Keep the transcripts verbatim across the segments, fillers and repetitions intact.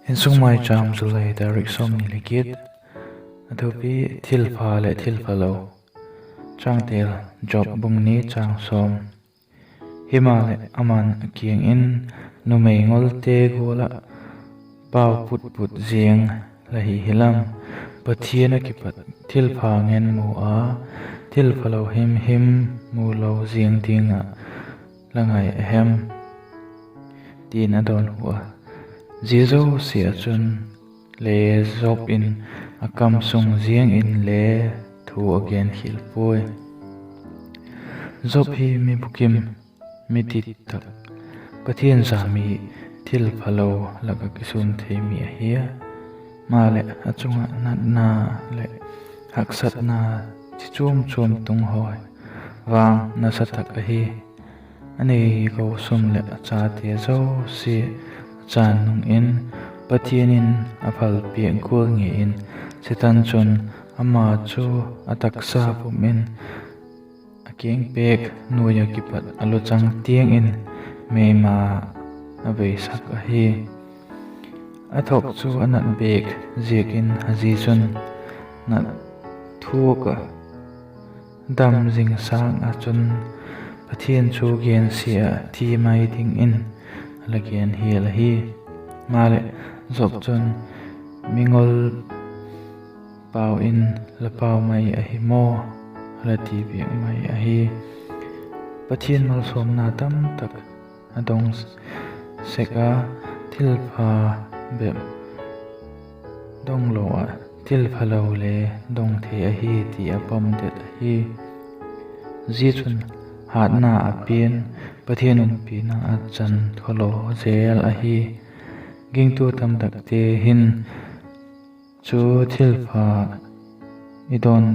Insung Maicham, July tarik sawmni le giat. A thupi: Thilpha leh thilphalo. Changtel: Job bung ni chang sawm. Himaleh, aman a kiang in, Numei ngolte gual ah pau put put ziang la hi hilam? Pathian ah kipat thilpha ngen mu a, thilphalo himhim mu lo ziang ding ah la ngai a hem? ti'n a dawnhu a. Zia zosia ah chun le Job in a kam sung ziang inle thu a genkhial puai. Job hi mi bukim, mi dit tak, Pathian za mi, thilphalo lak ah kisûm thei mi ahi a. Maleh, a chung ah natna leh haksatna chi chuam chuam tung hawi vang nasa tak ahi. A nei go sum leh a chate zosia a chan nung in, Pathian in a phal piak gual ngei in, Setan chun ama chu a taksa pum in a kengpêk nuai ah kipat a luchang tiang in meima a veisak ahi. A thok chu a nat bêk ziakin a zi chun nat thuak ah dam zing sâng ah chun Pathian chu gensia ah thi mai dingin a la genhial ahi. Maleh, Job chun, Mingol pau in la pau mai ahi maw? a la ti piak mai ahi. Pathian malsawmna tamtak a dong sek a, thilpha bep dong lo ah thilphalo le dong thei ahi ti a pom det ahi. Zia chun hatna a pia'n, Pathian umpina a chan khalo zel ahi. Gingtu tamtakte hin chu thilpha i don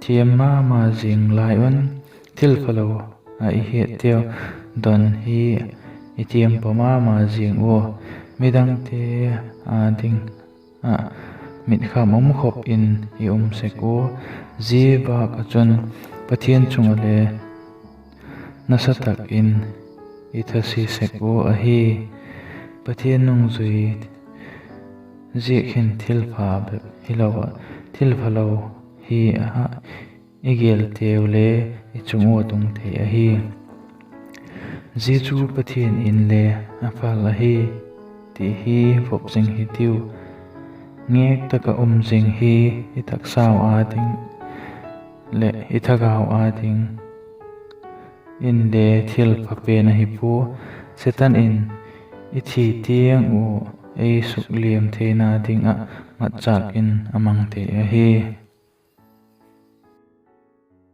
thiam ma ma zing lai un, thilphalo ah i hiatteu don hi i thiam pua ma ma zing ua, midangte â ding ah mitkham um khop in i um sek ua, zia bâk ah chun Pathian chung ah le nasa tak in i thasi sek ua ahi. Pathian nungzui ziak hin thilpha bep hilo ah thilphalo hi ah i gelteu le i chung ua tung thei ahi. Zia chu Pathian inle a phal ahi ti hi vop zing hitiu. Ngêk tak ah um zing hi i taksau â ding leh i thagau â ding inle thil pha pen ahi pua. Setan in i thi tiang uh ei sukliam theina ding ah matchâk in a mang thei ahi.